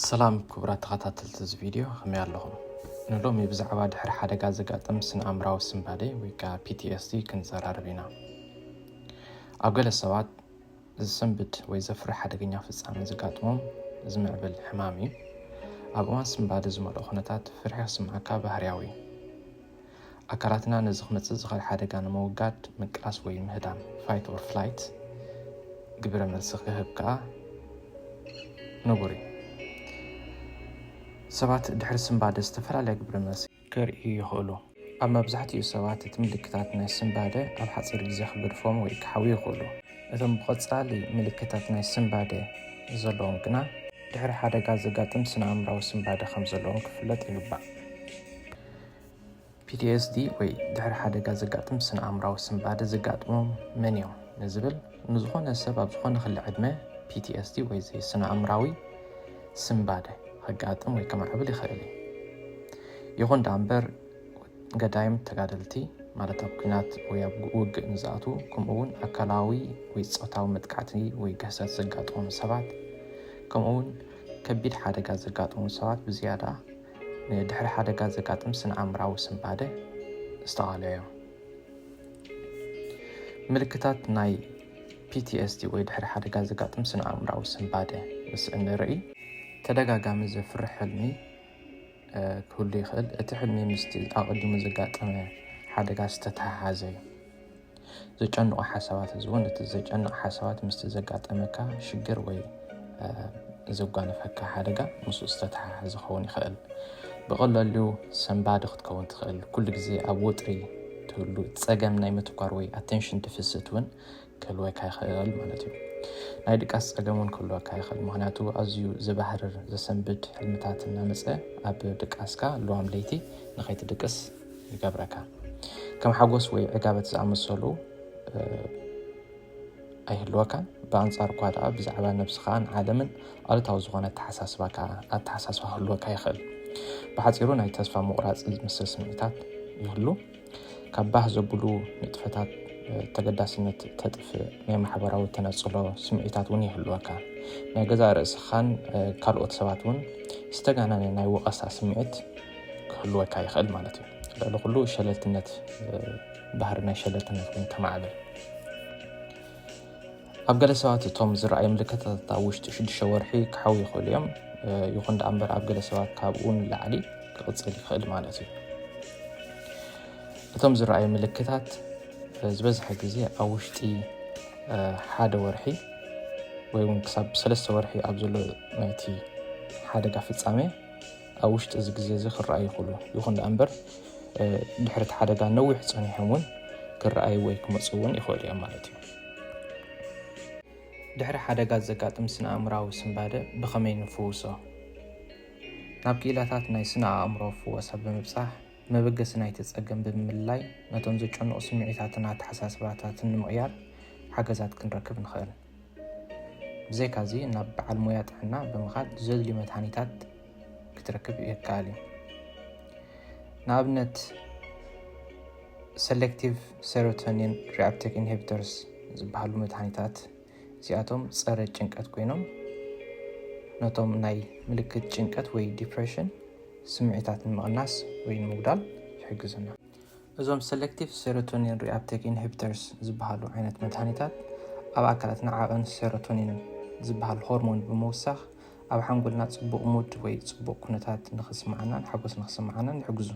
ሰላም ክቡራት ተኸታተልቲ እዚ ቪድዮ፣ ከመይ ኣለኹም? ንሎሚ ብዛዕባ ድሕሪ ሓደጋ ዘጋጥም ስነ ኣእምራዊ ስንባደ ወይ ከዓ P T S D ክንዘራረብ ኢና። ኣብ ገለ ሰባት ዝሰንብድ ወይ ዘፍርሕ ሓደገኛ ፍጻመ ዘጋጥሞም ዝምዕብል ሕማም እዩ። ኣብ እዋን ስንባደ ዝመልኦ ኩነታት ፍርሒ ክስምዓካ ባህርያዊ እዩ። ኣካላትና ነዚ ክመጽእ ዝኽእል ሓደጋ ንምውጋድ ምቅላስ ወይ ምህዳም፣ fight or flight፣ ግብረ መልሲ ክህብ ከኣ ንቡር እዩ። ሰባት ድሕሪ ስንባደ ዝተፈላለያ ግብረ መልሲ ከርእዩ ይኽእሉ። ኣብ መብዛሕትኡ ሰባት እቲ ምልክታት ናይ ስንባደ ኣብ ሓጺር ግዜ ክገድፎም ወይ ክሓዊ ይኽእሉ። እቶም ብቐጻሊ ምልክታት ናይ ስንባደ ዘለዎም ግና ድሕሪ ሓደጋ ዘጋጥም ስነ ኣእምራዊ ስንባደ ከም ዘለዎም ክፍለጥ ይግባእ። P T S D ወይ ድሕሪ ሓደጋ ዘጋጥም ስነ ኣእምራዊ ስንባደ ዘጋጥሞም መን እዮም ንዝብል፣ ንዝኾነ ሰብ ኣብ ዝኾነ ክሊ ዕድመ P T S D ወይ ስነ ኣእምራዊ ስንባደ ከጋጥም ወይ ከማዕብል ይኽእል እዩ። ይኹን ደኣ እምበር፣ ገዳይም ተጋደልቲ፣ ማለት ኣብ ኲናት ወይ ኣብ ውግእ ንዝኣትዉ፣ ከምኡ እውን ኣካላዊ ወይ ጾታዊ መጥቃዕቲ ወይ ግህሰት ዘጋጥሞም ሰባት፣ ከምኡ እውን ከቢድ ሓደጋ ዘጋጥሞም ሰባት ብዝያዳ ንድሕሪ ሓደጋ ዘጋጥም ስነ ኣእምራዊ ስንባደ ዝተቓልዑ እዮም። ምልክታት ናይ P T S D ወይ ድሕሪ ሓደጋ ዘጋጥም ስነ ኣእምራዊ ስንባደ ምስ እንርኢ፣ ተደጋጋሚ ዘፍርሕ ሕልሚ እ፣ ክህሉ ይኽእል። እቲ ሕልሚ ምስቲ ኣቐዲሙ ዘጋጠመ ሓደጋ ዝተተሓሓዘ እዩ። ዘጨንቑ ሓሳባት፣ እዚ እውን እቲ ዘጨንቕ ሓሳባት ምስቲ ዘጋጠመካ ሽግር ወይ እ፣ ዘጓነፈካ ሓደጋ ምስኡ ዝተተሓሓዘ ክኸውን ይኽእል። ብቐለሉ ሰንባዲ ክትከውን ትኽእል። ኩሉ ግዜ ኣብ ወጥሪ ትህሉ፣ ጸገም ናይ ምትኳር ወይ attention deficit እውን ክህልወካ ይኽእል ማለት እዩ። ናይ ድቃስ ጸገም እውን ክህልወካ ይኽእል፣ ምኽንያቱ ኣዝዩ ዘባህርር ዘሰንብድ ሕልምታት እናመጸ ኣብ ድቃስካ ልዋም ለይቲ ንኸይትድቅስ ይገብረካ። ከም ሓጎስ ወይ ዕጋበት ዝኣመሰሉ እ፣ ኣይህልወካን። ብኣንጻሩ እኳ ደኣ ብዛዕባ ነብስኻን ዓለምን ኣሉታዊ ዝኾነ ኣተሓሳስባካ ኣተሓሳስባ ክህልወካ ይኽእል። ብሓጺሩ ናይ ተስፋ ምቑራጽ ዝመስል ስምዒታት ይህሉ። ካብ ባህ ዘብሉ ንጥፈታት እ፣ ተገዳስነት ተጥፍእ ናይ ማሕበራዊ ተነጽሎ ስምዒታት እውን ይህልወካ። ናይ ገዛእ ርእስኻን እ፣ ካልኦት ሰባት እውን ዝተጋነነ ናይ ወቐሳ ስምዒት ክህልወካ ይኽእል ማለት እዩ። ልዕሊ ኩሉ ሸለልትነት እ፣ ባህሪ ናይ ሸለልትነት እውን ተማዕብል። ኣብ ገለ ሰባት እቶም ዝረኣዩ ምልክታት ኣብ ውሽጢ ሽዱሽተ ወርሒ ክሓዊ ይኽእሉ እዮም። እ፣ ይኹን ደኣ እምበር ኣብ ገለ ሰባት ካብኡ ንላዕሊ ክቕጽል ይኽእል ማለት እዩ። እቶም ዝረኣዩ ምልክታት እ፣ ዝበዝሐ ግዜ ኣብ ውሽጢ እ፣ ሓደ ወርሒ ወይ እውን ክሳብ ሰለስተ ወርሒ ኣብ ዘሎ ናይቲ ሓደጋ ፍጻሜ ኣብ ውሽጢ እዚ ግዜ እዚ ክረኣዩ ይኽእሉ። ይኹን ደኣ እምበር እ፣ ድሕሪ እቲ ሓደጋ ነዊሕ ጸኒሖም እውን ክረኣዩ ወይ ክመጹ እውን ይኽእሉ እዮም ማለት እዩ። ድሕሪ ሓደጋ ዘጋጥም ስነ ኣእምራዊ ስንባደ ብኸመይ ንፍውሶ? ናብ ክኢላታት ናይ ስነ ኣእምሮ ፍወሳ ብምብጻሕ መበገሲ ናይቲ ጸገም ብምልላይ ነቶም ዘጨንቑ ስምዒታትን ኣተሓሳስባታትን ንምቕያር ሓገዛት ክንረክብ ንኽእል። ብዘይካዚ ናብ በዓል ሞያ ጥዕና ብምኻድ ዘድልዩ መድሃኒታት ክትረክብ ይከኣል እዩ። ንኣብነት selective serotonin reuptake inhibitors ዝበሃሉ መድሃኒታት እዚኣቶም ጸረ ጭንቀት ኮይኖም ነቶም ናይ ምልክት ጭንቀት ወይ ዲፕሬሽን ስምዒታት ንምቕናስ ወይ ንምጉዳል ይሕግዙና። እዞም selective serotonin reuptake inhibitors ዝበሃሉ ዓይነት መድሃኒታት ኣብ ኣካላትና ዓቐን ሴሮቶኒን ዝበሃል ሆርሞን ብምውሳኽ ኣብ ሓንጎልና ጽቡቕ ሙድ ወይ ጽቡቕ ኩነታት ንኽስምዓናን ሓጎስ ንኽስምዓናን ይሕግዙ።